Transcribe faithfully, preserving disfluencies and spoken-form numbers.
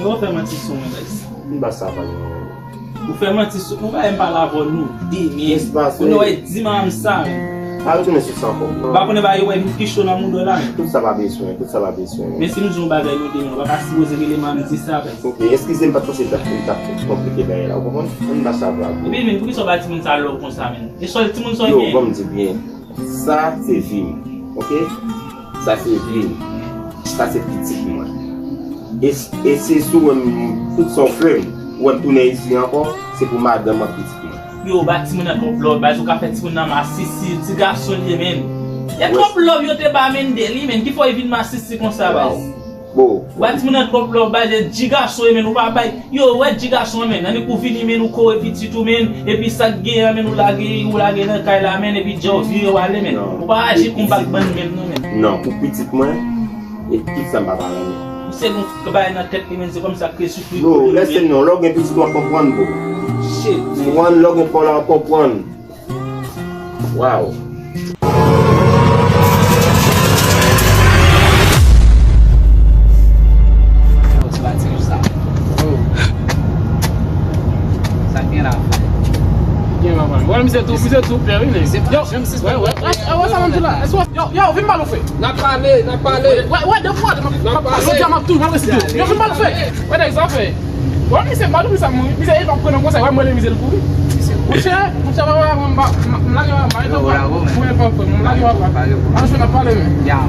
Ou fè manti sou mwen, guys. M pa sa pa non. Ou fè manti sou mwen, bagay m pale avè w nou demen. Kisa k pase? Ou wè di manman sa. Pa retounen sou sa ankò. Ou pa konnen bagay yo wè vin pi cho nan mouda w la. Tout sa pa bezwen, tout sa pa bezwen. Men si m di yon bagay nou demen, ou pa ka sipoze rele m di sa, guys. Ok, eskize m, m pa t panse l t ap, l t ap konplike bagay la, ou konprann? Ann pa sa vre. Epi men, poukisa w ba timoun sa love konsa, men? E sèl timoun sa w gen? Yo, ban m di byen. Sa se vi m, ok? Sa se vi m. Sa se pitit mwen. E, e se si w wè m, tout sa w fè m, ou wè m tounen isit ankò, se pou madanm ak pitit mwen. Yo, ba timoun nan twòp love, baz, ou ka fè timoun nan masisi, ti gason li ye, men. E twòp love yo te ba Mendel, men, ki fè w vin masisi konsa, baz? Wow. Bon. Ou ba timoun nan twòp love, baz, e ti gason ye, men, ou pa bay. Yo, wè ti gason an, men, annik ou vini, men, ou kore pitit ou, men, epi sa k genyen an, men, ou lage, ou lage nan kay la, men, epi djè w vire w ale, men. Non. Ou pa aji kon bagay bann, men, non, men. Non, pou pitit mwen, e tout sa m pa pa renmen. Misye gon bagay nan tèt li, men, se kòmsi ak Kris Kris. Yo, lèse non, lè w gen pitit w ap konprann, bro. Shit, man. Konprann, lè w gen pa w la w ap konprann. Wow. Yo, se pa ti sa. Oh. Sa k gen la? Gen la, man. Wè, misye tou, misye tou pè, wi, men. Yo, wè, wè, wè, wè, sa m di la. Yo, yo, vin pale, frè. N ap pale, n ap pale. Wè, wè, de fwa, m ap, m ap, jodi a m ap tou, m ap resi tou. Yo, vin pale, frè. Wè, nèg sa fè. Wè, misye, pa misye, misye, e pa pran nan konsèy, wè, mwen, misye, l kouri. Monchè, monchè, wè, wè, m pa, m, m lage, wè, m pa, m lage, wè, m lage, wè. Al jwenn, n ap pale, men. Ya.